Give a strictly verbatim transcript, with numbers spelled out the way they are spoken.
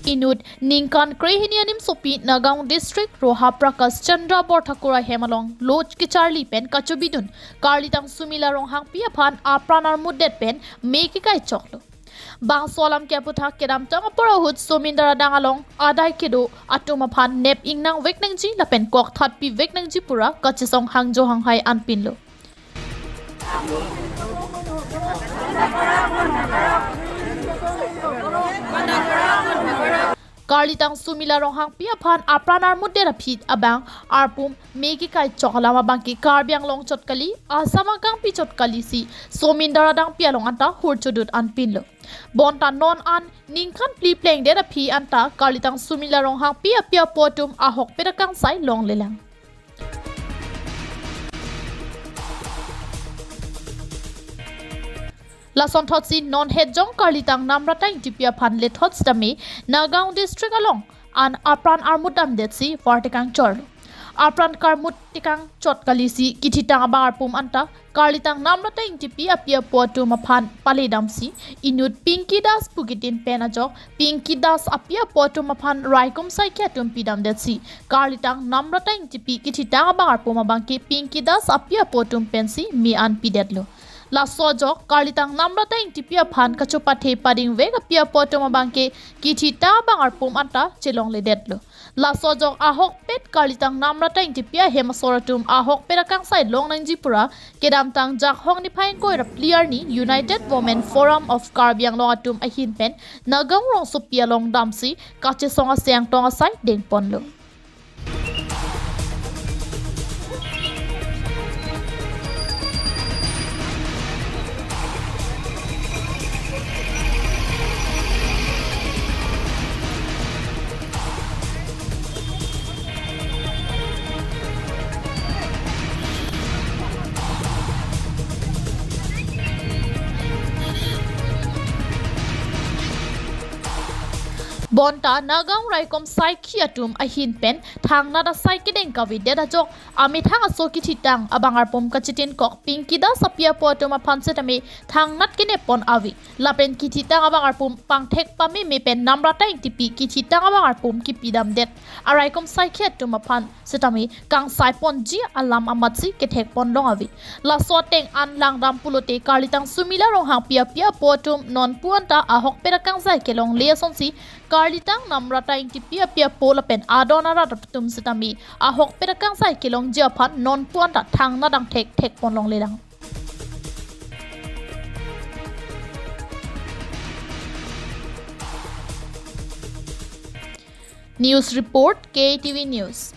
Inut ningkan krehini animsopi Nagaon District Roha Prakash Chandra Borthakur ahem along lo kecharli pen kachobidun Karlitang Sumila Ronghangpi aphan apran armutdet pen me kekai choklo. Bangso alam ke aputhak kedamtang apor ahut Somindar adang along adai kedo atum aphan nep ingnang vek nangji lapen kok thatpi vek nangji pura kachesong hangjo hanghai anpinlo. Karlitang Sumila Ronghangpi aphan apran armutdet aphi abang arpum me kekai chok alam abangke Karbi Anglong chot kali, Assam akangpi chot kali si Somindar adangpi along anta hurchodut anpinlo. Bonta non an ningkan phli plengdet aphi anta Karlitang Sumila Ronghangpi api apo atum ahokpet akangsai longlelang. Lasonthotsi non hetjong Karlitang Namrata Ingtipi aphan lethot sitame Nagaon District along an apran armut damdetsi var tekang chorlo. Apran karmut tekang chot kali si kithitang abang arpum anta Karlitang Namrata Ingtipi api apo atum aphan pale damsi inut Pinky Das pu kitin pen ajok Pinky Das api apo atum aphan raikom saikhi atum pidamdetsi Karlitang Namrata Ingtipi kithitang abang arpum abangke Pinky Das api apo atum pensi me anpidetlo. Laso ajok Karlitang Namrata Ingtipi aphan kachopathe padingvek api apo atum abangke kithitang abang arpum anta chelongledetlo. Laso ajok ahokpet Karlitang Namrata Ingtipi ahem asor atum ahokpet akangsai long nangji pura kedamtang Jakhong niphai ingkoi ra phli arni United Women Forum of Karbi Anglong atum ahin pen Nagaon rongsopi along damsi kachesong aseng tong asai dengponlo. Bonta Nagaon raikom saikhi atum ahin pen thangnat asai kedeng kavedet ajok amethang aso kithitang abang arpum kachetinkok Pinky Das api apo atum aphan setame thangnat kenep pon ave. Lapen kithitang abang arpum pangthek pameme pen Namrata Ingtipi kithitang abang arpum kipidamdet araikom saikhi atum aphan setame kangsai ponji alam amatsi kethek pon long ave. Laso ateng an langdam pulote Karlitang Sumila Ronghangpi api apo atum nonpu anta ahokpet akangsai kelongle asonsi Karlitang Namrata Ingtipi api apo lapen adon arat atum setame ahokpet akangsai kelongji aphan nonpu anta thangnat angthek thek pon longlelang. News report, K T V News.